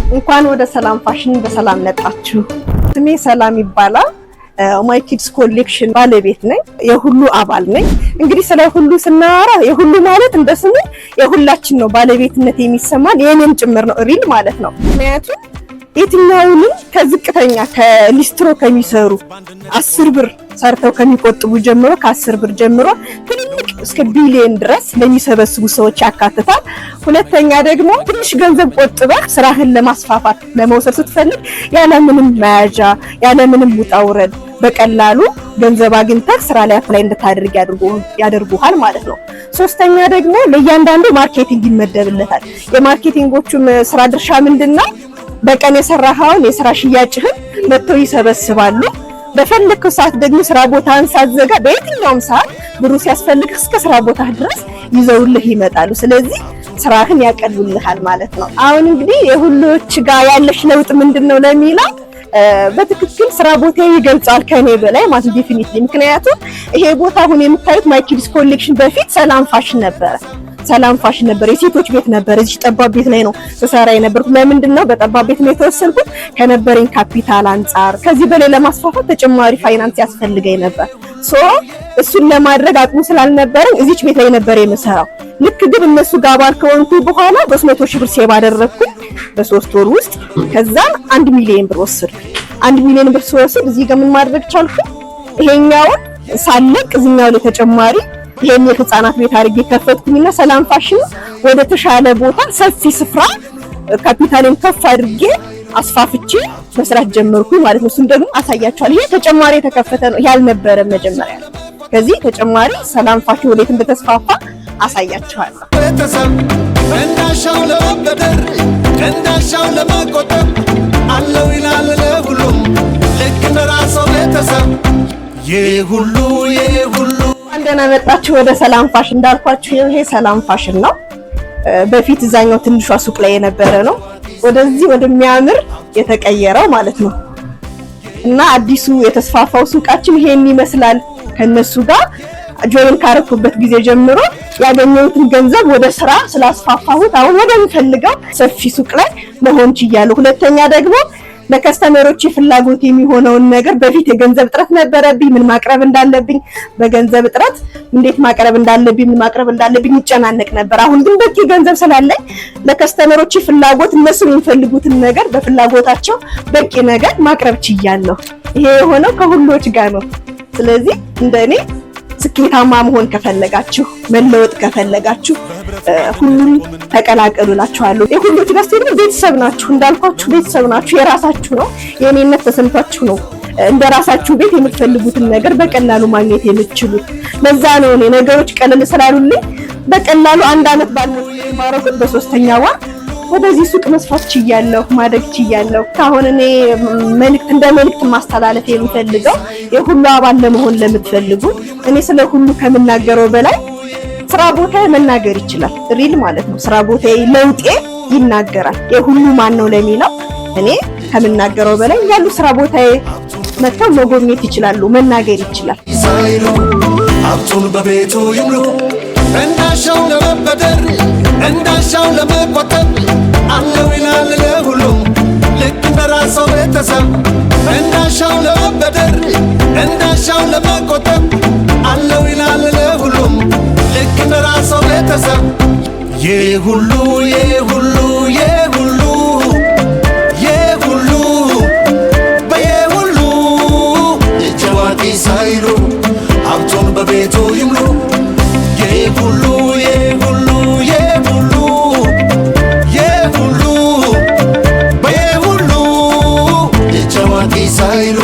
እንኳን ወደ ሰላም ፋሽን በሰላም መጣችሁ። ስሜ ሰላም ይባላል። My Kids Collection ባለቤት ነኝ። የሁሉ አባል ነኝ። እንግዲህ ስለ ሁሉ ስናወራ የሁሉ ማለት እንደ ስሙ የሁላችን ነው። ባለቤትነት የሚሰማን የእኔም ጭምር ነው፣ real ማለት ነው። ምክንያቱም የትኛውንም ከዝቅተኛ ከሊስትሮ ከሚሰሩ 10 ብር ሰርተው ከሚቆጥቡ ጀምሮ፣ ከ10 ብር ጀምሮ ትልልቅ እስከ ቢሊዮን ድረስ ለሚሰበስቡ ሰዎች ያካትታል። ሁለተኛ ደግሞ ትንሽ ገንዘብ ቆጥበህ ስራህን ለማስፋፋት ለመውሰድ ስትፈልግ ያለምንም መያዣ፣ ያለምንም ውጣ ውረድ በቀላሉ ገንዘብ አግኝተህ ስራ ላይ apply እንድታደርግ ያደርጉሃል ማለት ነው። ሶስተኛ ደግሞ ለእያንዳንዱ marketing ይመደብለታል። የ marketing ኦቹም ስራ ድርሻ ምንድን ነው? በቀን የሰራኸውን የስራ ሽያጭህን መጥተው ይሰበስባሉ። በፈለግከው ሰዓት ደግሞ ስራ ቦታህን ሳትዘጋ በየትኛውም ሰዓት ብሩ ሲያስፈልግህ እስከ ስራ ቦታህ ድረስ ይዘውልህ ይመጣሉ። ስለዚህ ስራህን ያቀሉልሃል ማለት ነው። አሁን እንግዲህ የሁሎች ጋር ያለሽ ለውጥ ምንድን ነው ለሚለው በትክክል ስራ ቦታ ይገልጻል ከኔ በላይ ማለት definitely። ምክንያቱም ይሄ ቦታ አሁን የምታዩት My Kids Collection በፊት ሰላም ፋሽን ነበረ። ሰላም ፋሽን ነበር፣ የሴቶች ቤት ነበር። እዚህ ጠባብ ቤት ላይ ነው ስሰራ የነበርኩት። ለምንድን ነው በጠባብ ቤት ነው የተወሰንኩት? ከነበረኝ ካፒታል አንጻር ከዚህ በላይ ለማስፋፋት ተጨማሪ ፋይናንስ ያስፈልገኝ ነበር። So እሱን ለማድረግ አቅሙ ስላልነበረኝ እዚች ቤት ላይ ነበር የምሰራው። ልክ ግን እነሱ ጋር አባል ከሆንኩ በኋላ 300 ሺህ ብር save አደረግኩኝ በ3 ወር ውስጥ። ከዛም 1 ሚሊዮን ብር ወሰድኩኝ። 1 ሚሊዮን ብር ስወስድ እዚህ ጋር ምን ማድረግ ቻልኩኝ? ይሄኛውን ሳለቅ እዚህኛው ላይ ተጨማሪ ይሄን የህፃናት ቤት አድርጌ ከፈትኩኝና ሰላም ፋሽን ወደ ተሻለ ቦታ ሰፊ ስፍራ ካፒታሌን ከፍ አድርጌ አስፋፍቼ መስራት ጀመርኩኝ ማለት ነው። እሱም ደግሞ አሳያችኋለሁ። ይሄ ተጨማሪ የተከፈተ ነው ያልነበረ መጀመሪያ። ከዚህ ተጨማሪ ሰላም ፋሽን ወዴት እንደተስፋፋ አሳያችኋለሁ። ቤተሰብ እንዳሻው ለመበደር፣ እንዳሻው ለመቆጠብ አለው ይላል ለሁሉም ልክ እንደራሰው ቤተሰብ የሁሉ የሁሉ። እንኳን ደህና መጣችሁ ወደ ሰላም ፋሽን። እንዳልኳችሁ ይሄ ሰላም ፋሽን ነው። በፊት እዛኛው ትንሿ ሱቅ ላይ የነበረ ነው። ወደዚህ ወደሚያምር የተቀየረው ማለት ነው። እና አዲሱ የተስፋፋው ሱቃችን ይሄን ይመስላል። ከነሱ ጋር join ካረኩበት ጊዜ ጀምሮ ያገኘሁትን ገንዘብ ወደ ስራ ስላስፋፋሁት አሁን ወደምፈልገው ሰፊ ሱቅ ላይ መሆን ችያለሁ። ሁለተኛ ደግሞ ለ customer ኦች ፍላጎት የሚሆነውን ነገር በፊት የገንዘብ እጥረት ነበረብኝ። ምን ማቅረብ እንዳለብኝ፣ በገንዘብ እጥረት እንዴት ማቅረብ እንዳለብኝ፣ ምን ማቅረብ እንዳለብኝ ይጨናነቅ ነበር። አሁን ግን በቂ ገንዘብ ስላለኝ ለ customer ኦች ፍላጎት እነሱ የሚፈልጉትን ነገር በፍላጎታቸው በቂ ነገር ማቅረብ ችያለሁ። ይሄ የሆነው ከሁሎች ጋር ነው። ስለዚህ እንደኔ ስኬታማ መሆን ከፈለጋችሁ፣ መለወጥ ከፈለጋችሁ ሁሉን ተቀላቀሉ እላችኋለሁ። የሁሎች ጋር ስትሄዱ ቤተሰብ ናችሁ፣ እንዳልኳችሁ ቤተሰብ ናችሁ፣ የራሳችሁ ነው። የኔነት ተሰምቷችሁ ነው እንደ ራሳችሁ ቤት የምትፈልጉትን ነገር በቀላሉ ማግኘት የምትችሉት። ለዛ ነው እኔ ነገሮች ቀለል ስላሉልኝ በቀላሉ አንድ አመት ባልሞላ ባረኩት በሶስተኛ ወር ወደዚህ ሱቅ መስፋት ችያለሁ፣ ማደግ ችያለሁ። አሁን እኔ መልእክት እንደ መልእክት ማስተላለፍ የምፈልገው የሁሉ አባል ለመሆን ለምትፈልጉ እኔ ስለ ሁሉ ከምናገረው በላይ ስራ ቦታ መናገር ይችላል። Real ማለት ነው። ስራ ቦታ ለውጤ ይናገራል። የሁሉ ማን ነው ለሚለው እኔ ከምናገረው በላይ ያሉ ስራ ቦታዬ መጥተው መጎብኘት ይችላሉ፣ መናገር ይችላል። ሳይሉ ሀብቱን በቤቱ ይምሉ፣ እንዳሻው ለመበደር፣ እንዳሻው ለመቆጠብ አለው ይላል ለሁሉም ልክ እንደራሰው ቤተሰብ። እንዳሻው ለመበደር፣ እንዳሻው ለመቆጠብ አለው ይላል ለሁሉም ልክ እንደራሰው ቤተሰብ። የሁሉ የሁሉ የሁሉ የሁሉ በየሁሉ ልጅ አዋቂ ሳይሉ ሀብቱን በቤቱ ይምሉ። የሁሉ የሁሉ የሁሉ የሁሉ በየሁሉ ልጅ አዋቂ ሳይሉ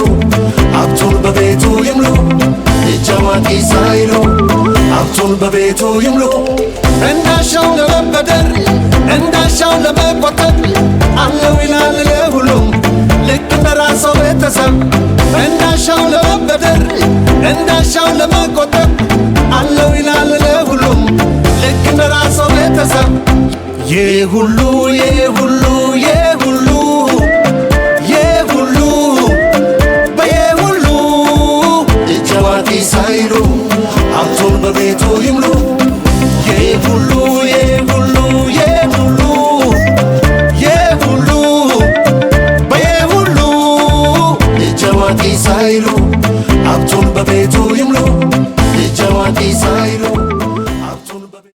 ሀብቱን በቤቱ ይምሉ። ልጅ አዋቂ ሳይሉ ሀብቱን በቤቱ ይምሉ። እንዳሻው ለመበደር፣ እንዳሻው ለመቆጠብ አለው ይላል ለሁሉም ልክ እንደራሰው ቤተሰብ። እንዳሻው ለመበደር፣ እንዳሻው ለመቆጠብ አለው ይላል ለሁሉም ልክ እንደራሰው ቤተሰብ። የሁሉ የሁሉ የሁሉ የሁሉ በየሁሉ ልጅ አዋቂ ሳይሉ ሀብቱን በቤቱ ይምሉ። የሁሉ የሁሉ የሁሉ የሁሉ ሀብቱን በቤቱ ይምሉ፣ ልጅ አዋቂ ሳይሉ።